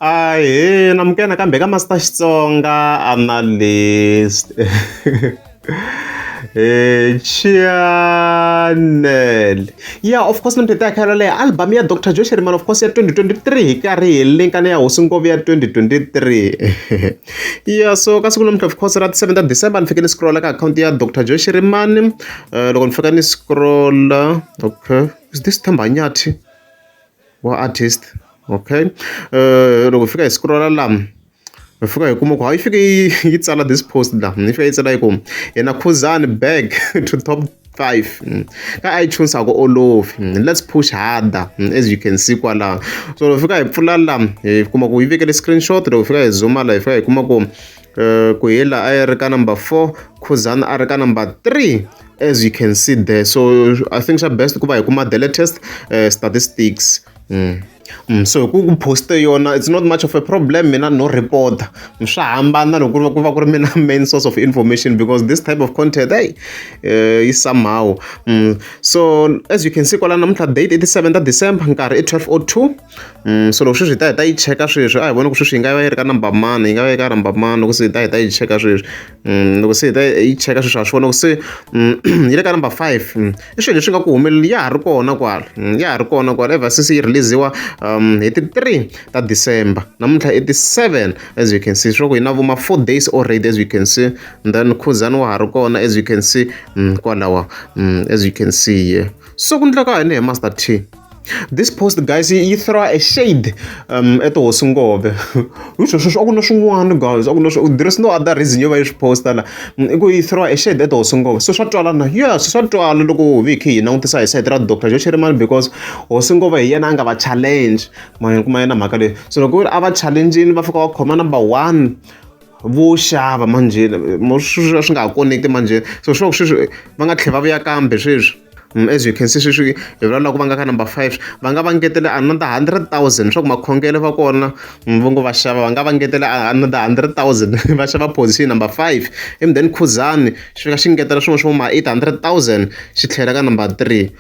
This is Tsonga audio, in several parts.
Ahee namukela nakambe ka Master Xitsonga Analyst channel yeah of course namuntlha hi ta kha leya album ya Dr Joe Shirimani of course ya 2023 hi karhi hi linka na ya Hosi Ngove ya 2023 yeah so ka siku namuntlha of course ra 7 ta December ni fike ni scrolla ka akhawunti ya Dr Joe Shirimani loko ni fika ni scrolla okay is this Themba Nyathi wa artist okay loko hi fika hi scrolla la hi fika hi kuma ku hayi fike yi tsala this post la yi fika yi tsala yi ku hina Khuzani back to top 5 ka iTunes a ku olovi let's push harder as you can see kwalaho so loko fika hi pfula la hi kuma ku yi vekele screenshot loko fika hi zooma la hi fika hi kuma ku ku hi la a yi ri ka number 4 Khuzani a ri ka number 3 as you can see there so I think xa best ku va hi kuma the latest statistics. So hi ku poste yona it's not much of a problem mina no report swa hambana loko ku va ku ri mina main source of information because this type of content hey yi somehow. So as you can see kwala namuntlha date i ti 7 ta December nkarhi i 12:02. So loko sweswi hi ta hi ta yi cheka sweswi a hi voni ku sweswi yi nga va yi ri ka number mani yi nga va yi ka number mani loko se hi ta hi ta yi cheka sweswi. Loko se hi ta yi cheka sweswi ha swi vona ku se yi le ka number 5. I swilo leswi nga ku humeleli ya ha ri kona kwala ya ha ri kona kwala ever since yi release-iwa hi ti 3 ta December namuntlha i ti 7 as you can see swa ku hi na vo ma 4 days already as you can see and then Khuzani wa ha ri kona as you can see kwalawa as you can see here so ku endleka yini hi Master T this post guys yi throw a shade at Hosi Ngove hi swo sweswo a ku na swin'wana guys a ku na there is no other reason yo va yi swi posta la i ku yi throw a shade at Hosi Ngove so swa twala na yes swa twala loko hi kha hi langutisa hi side ra Dr Joe Shirimani because Hosi Ngove hi yena a nga va challenge ma kuma yena mhaka leyi so loko ku ri a va challenge-ini va fika va khoma number 1 vo xava manjhe swi nga ha connect manjhe so swi sweswi va nga tlhela va vuya kambe sweswi as you can see sweswi hi vulavula ku va nga ka number 5 va nga va ngetela another 100,000 swa ku makhongelo va kona va ngo va xava va nga va ngetela another 100,000 va xava position number 5 and then Khuzani xi fika xi ngetela swin'wana swo ma 800,000 xi tlhela ka number 3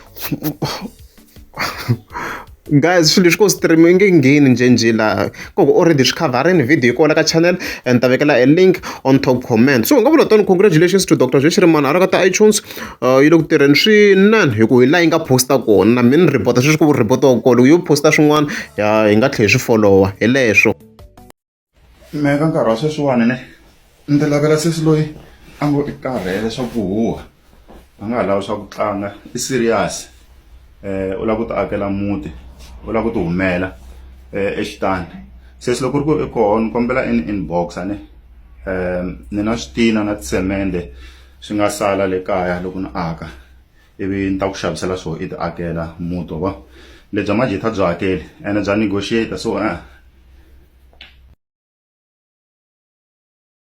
guys swilo leswi ko stream yi nge ngheni njhenjhe laha koko already swi khavharini video yi kona ka channel and ta vekela a link on top comment so hi nga vula tani congratulations to Dr Joe Shirimani a ri ka ta iTunes yi le ku tirheni swinene hi ku hi laha yi nga posta kona na mina ni report sweswi ku report-iwa kona loko yo posta swin'wana ya hi nga tlhela hi swi follow-a hi leswo. Mehe ka nkarhi wa sweswiwani ne ni ti lavela sesi loyi a ngo i karhele swa ku huha a nga ha lavi swa ku tlanga i serious u lava ku ti akela muti u lava ku ti humela exitandi sesi loko ku ri ku i koho ni kombela i ni inbox ne ni na switina na tisemende swi nga sala le kaya loko ni aka ivi ni ta ku xavisela swona i ti akela muti wa vona lebya majita byi hakeli ene bya negotiate so .